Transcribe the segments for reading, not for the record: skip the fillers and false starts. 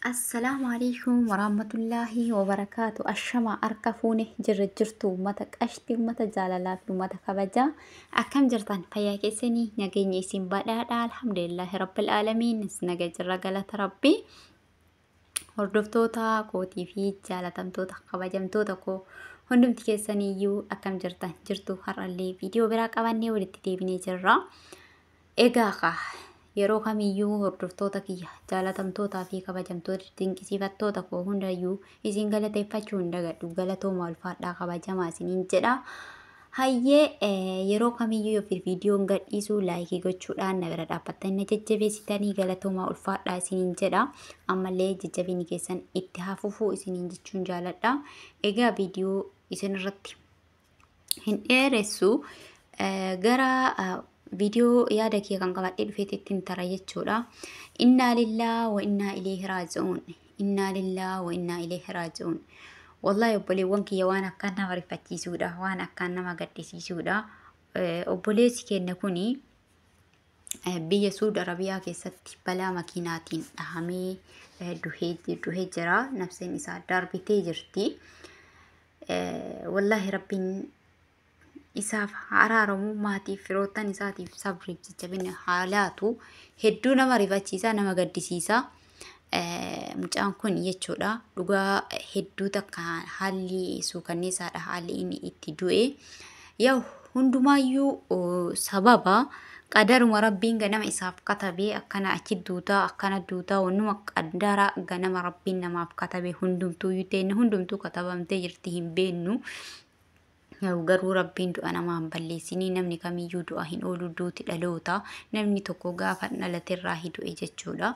Assalaamu alaikum warahmatullaahi wabarakaatu. Ashama harka fuune jirra jirtu uummata qashtii, uummata jaalalaa fi uummata kabajaa. Akkam jirtan? Fayyaa keessanii? Nageenya isin badhaadha. Alhamdulillaahi rabbil aalamiin. Naga jirra, galata Rabbii. Hordoftoota kootii fi jaalatamtoota kabajamtoota koo hundumti keessaniiyyuu akkam jirtan jirtu? Har'allee viidiyoo biraa qabannee walitti deebinee jirra. Egaa kaa yeroo kamiyyuu hordoftoota kiyya jaalatamtootaa fi kabajamtoota dinqisiifattoota koo hundayyuu isin galateeffachuu hin dagadhu. Galatooma, ulfaadhaa, kabajamaa isiniin jedha. Hayyee, yeroo kamiyyuu yoo viidiyoon gadhiisu like gochuudhaan na bira dhaabbattanii na jajjabeessitanii galatoomaa, ulfaadhaa isiniin jedha. Ammallee jajjabinni keessan itti hafufuu isiniin jechuun jaaladha. Egaa viidiyoo isin irratti hin dheeressu, gara viidiyoo yaada kee kan qabadhee dhufeetti ittiin tara jechuudha. Innaa lillaa wa innaa ilayhi raaji'uun. Innaa lillaa wa innaa ilayhi raaji'uun. Wallahi obboleewwan kiyya, waan akkaan nama rifachiisuudha. Waan akkaan nama gaddisiisuudha. Obboleessi keenya kuni biyya Suud Arabiyaa keessatti balaa makiinaatiin dhahamee duhee jira. Nafseen isaa darbitee jirti. Wallahi Rabbiin isaaf araaramu, maatiif firoottan isaatiif sabriif jajjabina haa laatu. Hedduu nama rifachiisa, nama gaddisiisa. Mucaan kun jechuudha, dhugaa hedduu takka haalli suukanneessaadha haalli inni itti du'e. Yaa, hundumaayyuu sababa qadaruma Rabbiin ganama isaaf katabee akkana achi duutaa, akkana duutaa, wannuma qadara ganama Rabbiin namaaf katabe hundumtuu ta'e hundumtuu katabamtee jirti, hin beennu. Garuu Rabbiin du'a namaa hin balleessinii. Namni kamiyyuu du'a hin oolu, duuti dhaloota. Namni tokko gaafa dhalaterraa du'e jechuudha.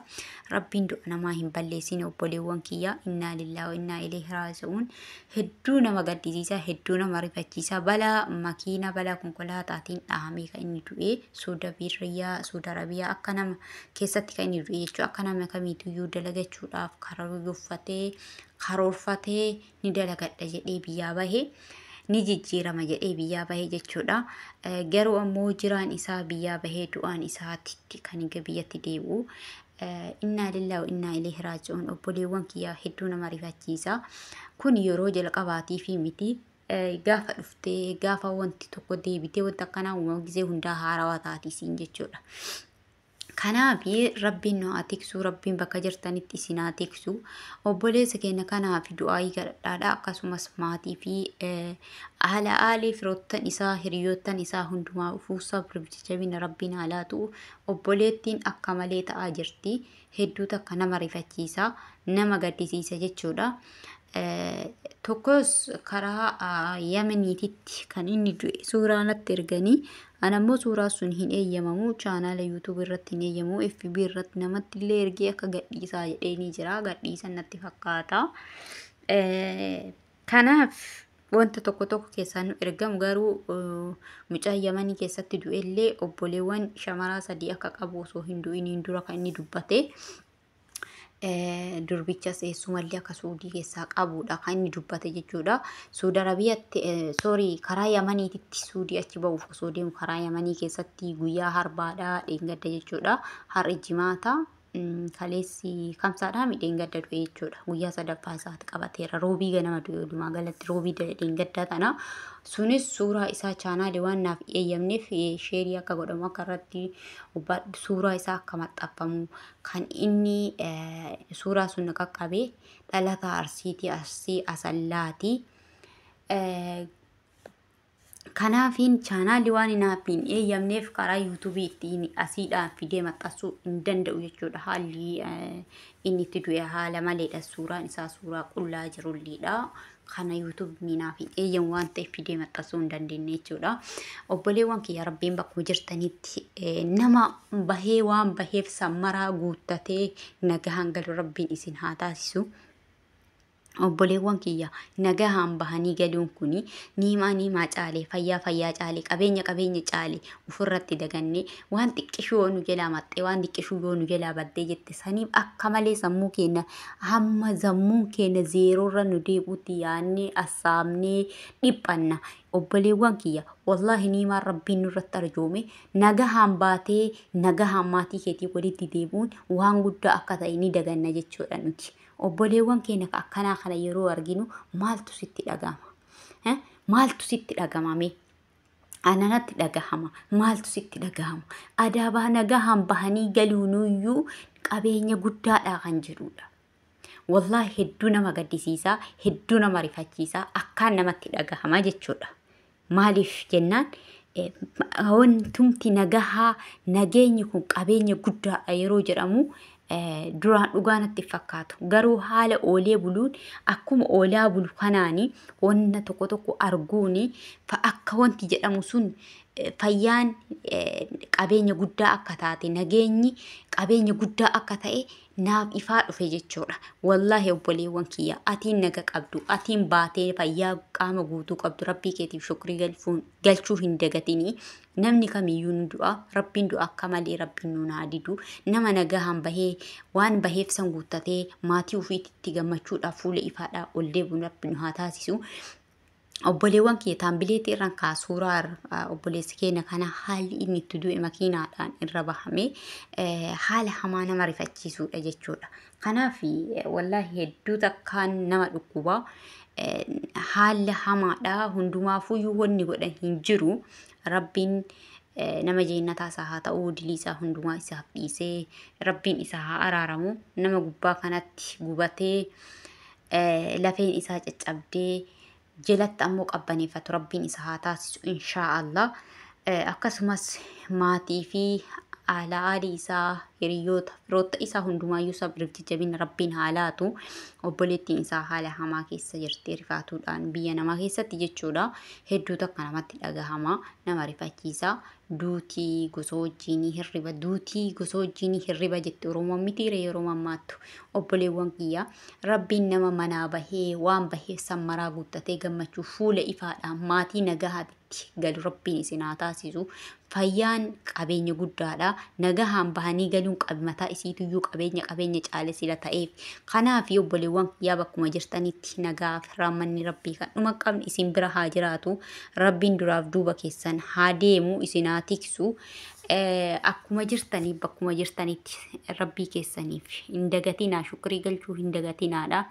Rabbiin du'a namaa hin balleessin, obboleewwan kiyya. Innaa lillaa wa innaa ilayhi raaji'uun. Hedduu nama gaddisiisa, hedduu nama rifachiisa. Balaa makiina, balaa konkolaataatiin dhahamee kan inni du'e Suuda Biyyaa Suuda Arabiyaa akka nama keessatti kan inni du'e jechuudha. Akka nama kamiitiyyuu dalagachuudhaaf karoorfatee karoorfatee ni dalagadha jedhee biyyaa bahee, ni jijjiirama jedhee biyyaa bahee jechuudha. Garuu ammoo jiraan isaa biyyaa bahee du'aan isaatitti kan biyyatti deebi'u. Innaa lillaa wa innaa ilayhi raaji'uun. Obboleewwan kiyyaa, hedduu nama rifachiisa. Kun yeroo jalqabaatii fi miti. Gaafa dhuftee gaafa wanti tokko deebitee wanta akkanaa uumamu gisee hundaa haarawaa taati isiin jechuudha. Kanaaf Rabbiin nu haa tiksu, Rabbiin bakka jirtanitti isin haa tiksu. Obboleessa keenya kanaaf du'aayii kadhadhaadha. Akkasumas maatii fi haala aalii firoottan isaa, hiriyoottan isaa hundumaa ufuu sabriif jajjabina Rabbiin haa laatu. Obboleettiin akka malee ta'aa jirti. Hedduu takka nama rifachiisa, nama gaddisiisa jechuudha. Tokkos karaa Yamaniititti kan inni du'e suuraa natti erganii, ana immoo suuraa sun hin eeyyamamu, chaanaala YouTube irratti hin eeyyamu, FB irratti namatti illee ergee akka gadhiisaa jedhee ni jira, gadhiisan natti fakkaata. Kanaaf wanta tokko tokko keessaa nu ergamu, garuu mucaan Yamanii keessatti du'ellee obboleewwan shamaraa 3 akka qabu osoo hin du'iniin dura kan inni dubbate. Durbichas eessumallee akka Suudii keessaa qabudha kan inni dubbate jechuudha. Suudi Arabiyaatti, sorry, karaa Yamaniititti Suudii achi ba'uuf osoo deemu karaa Yamanii keessatti guyyaa harbaadha, dheengadda jechuudha. Har'i Jimaata, kaleessi Kamsaadha, dheengadda du'e jechuudha. Guyyaa sadaffaa isaatti qabateera. Roobii ganama du'e, walumaa galatti roobii dheengaddaa tana. Sunis suuraa isaa chaanaalii waan naaf eeyyamneef share akka godhamu, akka irratti suuraa isaa akka maxxanfamu kan inni suuraa sun qaqqabe dhalataa Arsiitii, Arsii Asallaati. Kanaafiin chaanaalii waan naaf hin eeyyamneef karaa YouTubeii ittiin asiidhaan fidee maxxansuu hin danda'u jechuudha. Haalli inni itti du'e haala maleedha. Suuraan isaa suuraa qullaa jirulleedha. Kana YouTubeni naaf hin eeyyamu waan ta'eef fidee maxxansuu hin dandeenye jechuudha. Obboleewwan kiyya, Rabbiin bakkuma jirtanitti nama bahee waan baheef sammaraa guuttatee nagahaan galu Rabbiin isin haa taasisu. Obboleewwan kiyya, nagahaan bahanii galuun kuni niimaa niimaa caalee, fayyaa fayyaa caalee, qabeenya qabeenya caalee. Ofirratti dagannee waan xiqqishuu yoo nu jalaa maxxee, waan xiqqishuu yoo nu jalaa baddee jette, saniif akka malee sammuu keenya hamma sammuun keenya zeeroorra nu deebi'utti yaadnee assaabnee dhiphanna. Obboleewwan kiyya, wallaahi niimaan Rabbiin nurratti arjoome nagahaan baatee nagahaan maatii keetii walitti deebi'uun waan guddaa akka ta'e ni daganna jechuudha nuti. Obboleewwan keenya akkanaa kana yeroo arginu maaltu sitti dhagahama? Maaltu sitti dhagahama? Ananatti dhagahama. Maaltu sitti dhagahama? Adaabaa nagahaan bahanii galuunuyyuu qabeenya guddaadha kan jedhudha. Wallaahi hedduu nama gaddisiisaa, hedduu nama rifachiisaa, akkaan namatti dhagahama jechuudha. Maaliif jennaan, wantumti nagahaa nageenyi kun qabeenya guddaadha yeroo jedhamu duraan dhugaa natti fakkaatu. Garuu haala oolee buluun akkuma oolaa bulu kanaani wanna tokko tokko arguuni akka wanti jedhamu sun fayyaan qabeenya guddaa akka taate, nageenyi qabeenya guddaa akka ta'e naaf ifaa dhufe jechuudha. Wallaahi obboleewwan kiyya, atiin naga qabdu, atiin baatee fayyaa qaama guutuu qabdu, Rabbii keetiif shukrii galchuu hin dagatinii. Namni kamiyyuu ni du'a. Rabbiin du'a akka malee Rabbiin nuun haa didu. Nama nagahaan bahee waan baheef san guuttatee maatii ofiitti gammachuudhaaf fuula ifaadhaa ol deebi'u Rabbi nu haa taasisu. Obboleewwan kiyya, taambileetii irraan kaa suuraa obboleessi keenya kana haalli inni itti du'e makiinaadhaan irra bahame haala hamaa nama rifachiisudha jechuudha. Kanaaf wallaahi hedduu takkaan nama dhukkuba. Haala hamaadha, hundumaafuyyuu wanni godhan hin jiru. Rabbiin nama jeennataa isaa haa ta'u, dilii isaa hundumaa isaaf dhiisee Rabbiin isaa haa araaramu. Nama gubbaa kanatti gubatee lafeen isaa caccabdee jalatti ammoo qabbaneeffatu Rabbiin isa haa taasisu inshaallah. Akkasumas maatii fi haala aalii isaa, hiriyoota, firoota isaa hundumaayyuu sabriif jajjabina Rabbiin haa laatu. Obboleettiin isaa haala hamaa keessa jirti, rifaatuudhaan biyya namaa keessatti jechuudha. Hedduu takka namatti dhagahama, nama rifachiisa. Duutii gosa wajjinii hirriba, duutii gosa wajjinii hirriba jette Oromoon mitiire yeroo mammaattu. Obboleewwan kiyya, Rabbiin nama manaa bahee waan baheef sammaraa guuttatee gammachuu fuula ifaadhaan maatii nagahaatti galu Rabbiin isin haa taasisu. Fayyaan qabeenya guddaadha. Nagahaan bahanii galuun mataa isiituyyuu qabeenya qabeenya caale sila ta'eef. Kanaaf obboleewwan kiyyaa, bakkuma jirtanitti nagaaf raammanni Rabbii kan dhuma qabne isin bira haa jiraatu. Rabbiin duraaf duuba keessan haa deemu, isin haa tiksu. Akkuma jirtanii bakkuma jirtanitti Rabbii keessaniif hin dagatinaa, shukrii galchuu hin dagatinaadha.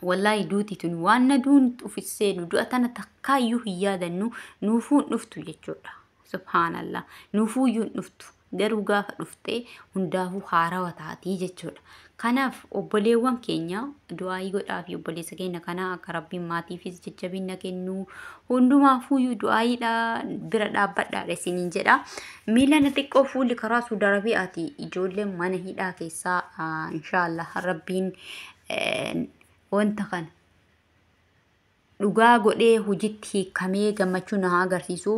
Wallaahi duuti tun waan na duun ufisseenu du'a tana takkaayyuu hin yaadannu, nuufuu hin dhuftu jechuudha. Subhaanallah, nuufuuyyuu hin dhuftu, garuu gaafa dhuftee hundaafuu haarawa taatii jechuudha. Kanaaf obboleewwan keenya, du'aayii godhaa fi obboleessa keenya kanaa akka Rabbiin maatiifis jajjabina kennu, hundumaafuuyyuu du'aayiidha bira dhaabbadhaadha isiniin jedha. Miila na xiqqoo fuulli karaa Suudi Arabiyaati ijoolleen mana hidhaa keessaa inshaallah Rabbiin wanta kana dhugaa godhee hojiitti hiikamee gammachuu na haa agarsiisu.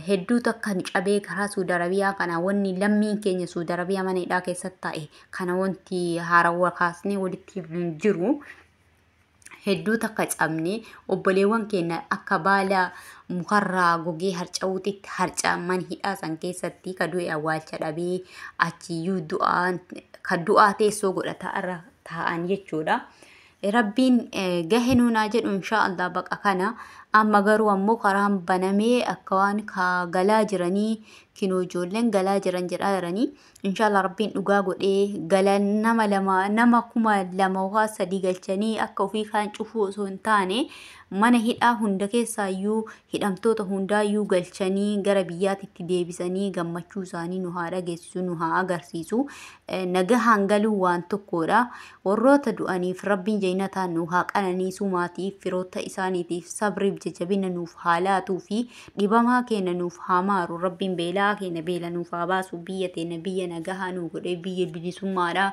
Hedduu takka cabee karaa Suudi Arabiyaa kana wanni lammiin keenya Suudi Arabiyaa mana hidhaa keessatti ta'e kana wanti haarawaa kaasnee walitti hin jiru. Hedduu takka cabne, obboleewwan keenya akka baala mukarraa gogee harca'uutitti harca'an mana hidhaa san keessatti, ka du'e awwaalcha dhabee achiyyuu du'aan ka du'aa teessoo godhataa irra taa'an jechuudha. Rabbiin gahe nuunaa jedhu inshaallah baqa kana. Amma garuu ammoo karaan banamee akka waan ka galaa jiranii, kinoo ijoolleen galaa jiran jedhaa jiranii. Inshaallah Rabbiin dhugaa godhee gala nama lama, nama 2000 waa 3 galchanii akka ofii kaan cufuu osoo hin taane, mana hidhaa hunda keessaayyuu hidhamtoota hundaayyuu galchanii gara biyyaatitti deebisanii gammachuu isaanii nu haa dhageessisu, nu haa agarsiisu. Nagahaan galuu waan tokkodha. Warroota du'aniif Rabbiin jaynataan nu haa qananiisu, maatiif firoota isaaniitiif sabriif jajjabina nuuf haa laatuu fi dhibamaa keenya nuuf haa maaru. Rabbiin beelaa keenya beela nuuf haa baasu, biyya teenya biyya nagahaa nu godhee, biyya bilisummaadha.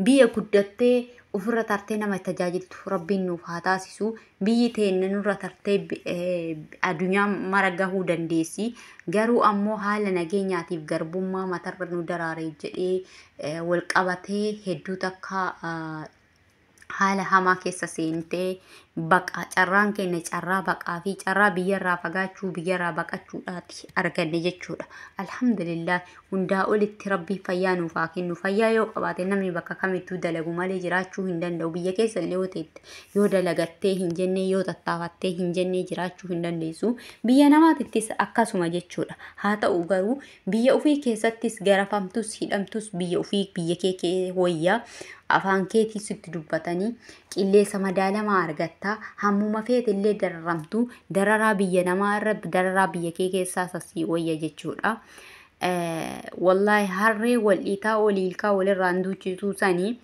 Biyya guddattee ofirra tartee nama tajaajiltu Rabbiin nuuf haa taasisu. Biyyi teenya nurra tartee addunyaa mara gahuu dandeessi. Garuu ammoo haala nageenyaatiif garbummaa matarra nu daraareef jedhee wal qabatee hedduu takka Haala hamaa keessa seentee baqa carraan keenya carraa baqaa fi carraa biyyarraa fagaachuu biyyarraa baqachuudhaati arganne jechuudha. Alhamdulillah, hundaa olitti Rabbii fayyaa nuuf haa kennu. Fayyaa yoo qabaate namni bakka kamittuu dalagu malee jiraachuu hin danda'u. Biyya keessa illee yoo teette yoo dalagattee hin jennee, yoo tattaafattee hin jennee jiraachuu hin dandeessu. Biyya namaatittis akkasuma jechuudha. Haa ta'u garuu biyya ofii keessattis garafamtus hidhamtus biyya ofii biyya kee wayyaa, afaan keetii sitti dubbatanii qilleensa madaalamaa argatta. Hammuma feete illee dararamtu, dararaa biyya namaa irra dararaa biyya kee keessaa sasii wayya jechuudha. Wallaahi harree wal dhiitaa olii ilkaa walirraan duuchituu sanii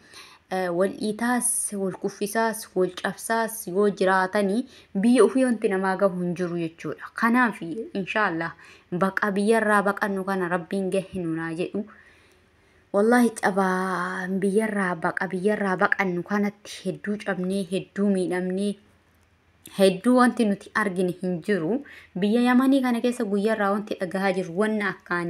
wal dhiitaas wal kuffisaas wal cabsaas yoo jiraatanii biyya ofii wanti namaa gahu hin jiru jechuudha. Kanaaf inshaallah baqa biyyarraa baqannu kana Rabbiin gahe nunaa jedhu. Wallaahi cabaa biyyarraa baqa biyyarraa baqannu kanatti hedduu cabnee, hedduu miidhamnee, hedduu wanti nuti argine hin jiru. Biyya Yamanii kana keessa guyyaarraa wanti dhagahaa jiru wanna akkaan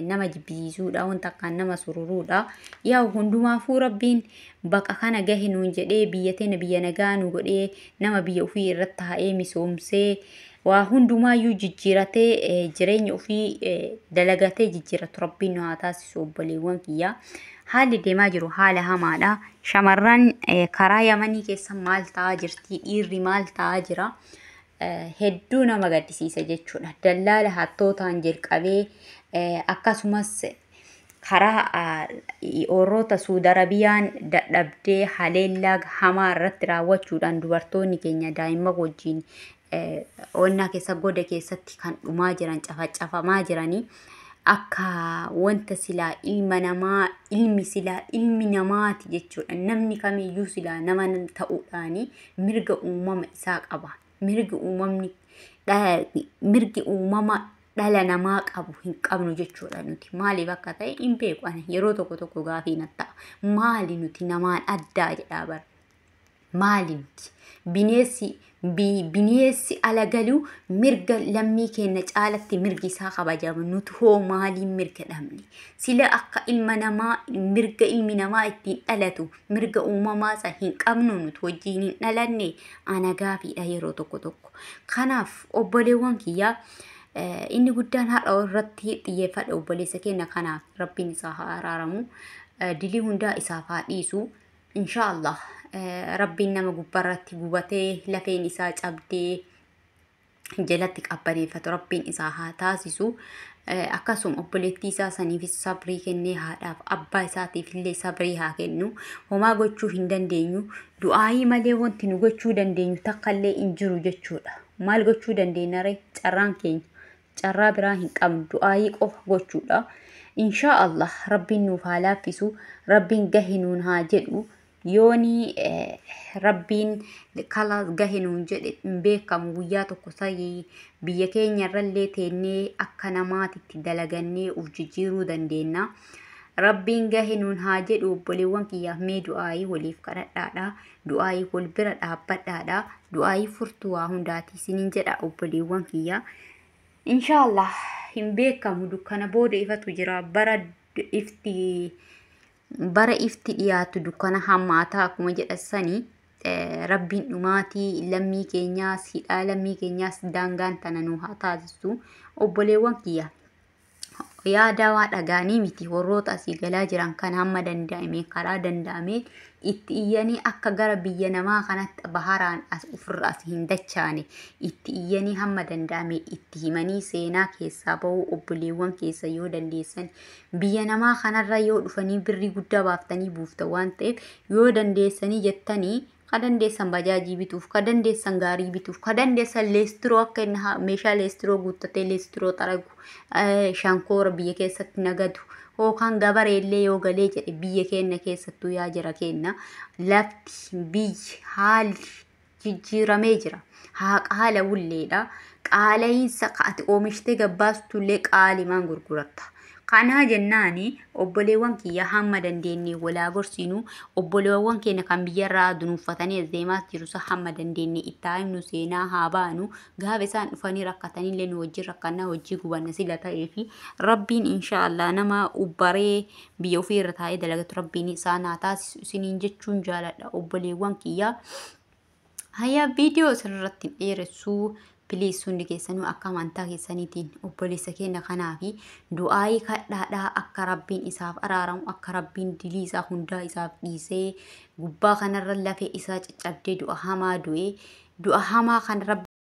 nama jibbisiisuudha, wanta akkaan nama sururuudha. Yaa hundumaafuu Rabbiin baqa kana gahe nuun jedhee biyya teenya biyya nagaa nu godhee, nama biyya ofii irratti taa'ee misoomsee waa hundumaayyuu jijjiiratee jireenya ofii dalagatee jijjiiratu Rabbiin nu haa taasisu, obboleewwan kiyyaa. Haalli deemaa jiru haala hamaadha. Shamarran karaa Yamanii keessa maal ta'aa jirti? Dhiirri maal ta'aa jira? Hedduu nama gaddisiisa jechuudha. Dallaala hattootaan jalqabee akkasumas karaa warroota Suudi Arabiyaan dadhabdee haleellaa hamaa irratti raawwachuudhaan dubartoonni keenya daa'imman wajjin onnaa keessa goda keessatti kan dhumaa jiran, cafacafamaa jiranii, akka wanta silaa ilma namaa, ilmi silaa ilmi namaati jechuudha. Namni kamiyyuu silaa nama ta'uudhaani mirga uumama isaa qaba. Mirgi uumamni mirgi uumama dhala namaa qabu hin qabnu jechuudha nuti. Maaliif akka ta'e hin beeku, ani yeroo tokko tokko gaafii natti ta'a. Maali nuti namaan addaa jedhaa bara. Maali nuti? Bineensi ala galuu mirga lammii keenya caalatti mirgi isaa kabajama. Nuti hoo maaliin mirga dhabne? Sila akka ilma namaa mirga ilmi namaa ittiin dhalatu, mirga uumamaa isa hin qabnu, nuti wajjin hin dhalanne? Ana gaafiidha yeroo tokko tokko. Kanaaf obboleewwan kiyyaa, inni guddaan har'a irratti xiyyeeffadhe obboleessa keenya kanaaf Rabbiin isaa haa araaramu. Dilii hundaa isaaf haa dhiisu. Inshaallah Rabbiin nama gubbaarratti gubatee lafeen isaa cabdee jalatti qabbaneeffatu Rabbiin isaa haa taasisu. Akkasuma obboleettii isaa saniifis sabrii kennee haadhaaf abbaa isaatiif illee sabrii haa kennu. Homaa gochuu hin dandeenyu. Du'aayii malee wanti nu gochuu dandeenyu takka illee hin jiru jechuudha. Maal gochuu dandeenya ree? Carraan keenya carraa biraa hin qabnu, du'aayii qofa gochuudha. Inshaa Allah Rabbiin nuuf haa laaffisu. Rabbiin gahe nuun haa jedhu. Yooni Rabbiin kala gahe nuun jedhe hin beekamu, guyyaa tokko sayii biyya keenya irrallee teennee akka namaatitti dalagannee uf jijjiiruu dandeenya. Rabbiin gahe nuun haa jedhu, obboleewwan kiyyaaf mee du'aayii waliif kadhadhaadha. Du'aayii wal bira dhaabbadhaadha. Du'aayii furtuu waa hundaati isiniin jedha, obboleewwan kiyyaa. Inshaallah hin beekamu, dukkana booda ifatu jira. Bara ifti dhiyaatu dukkana hammaataa akkuma jedhasanii, Rabbiin dhumaatii lammii keenyaas hidhaa lammii keenyaas daangaan tana nu haa taasisu, obboleewwan kiyya. Yaada waa dhagaanii miti, warroota asii galaa jiran kan hamma danda'ame karaa danda'ame itti iyyanii akka gara biyya namaa kanatti baharaan as ofirra as hin dachaane itti iyyanii hamma danda'ame itti himanii seenaa keessaa bahuu, obboleewwan keessa yoo dandeessan biyya namaa kanarra yoo dhufanii birrii guddaa baaftanii buufta waan ta'eef, yoo dandeessanii jettanii, ka dandeessan bajaajii bituuf, ka dandeessan gaarii bituuf, ka dandeessan leestiroo akka inni meeshaa leestiroo guuttatee leestiroo xaragu, shankoora biyya keessatti nagadu yookaan gabareellee yoo galee jedhe, biyya keenya keessattuu yaa jira kenna lafti biyyi haalli jijjiiramee jira. Haa qaala wulleedha. Qaala'iinsa ka ati oomishtee gabbaastullee qaalimaan gurguratta. Kanaa jennaani obboleewwan kiyya hamma dandeenye walaa gorsiinu, obboleewwan keenya kan biyyarraa dunuuffatanii as deemaa jiru isa hamma dandeenye itti haa himnu, seenaa haa baanu. Gaafa isaan dhufanii rakkatanillee nu wajjin rakkannaa hojii gubanna sila ta'ee fi Rabbiin inshaallah nama ubbaree biyya ofii irra taa'ee dalagatu Rabbiin isaan haa taasisu isiniin jechuun jaaladha obboleewwan kiyya. Hayyaa, viidiyoo isirratti hin dheeressuu. Please, hundi keessanuu akka amantaa keessaniitiin obboleessa keenya kanaa fi du'aayii kadhaadhaa, akka Rabbiin isaaf araaramu, akka Rabbiin dilii isaa hundaa isaaf dhiisee, gubbaa kanarra lafee isaa caccabdee du'a hamaa du'e, du'a hamaa kan Rabbi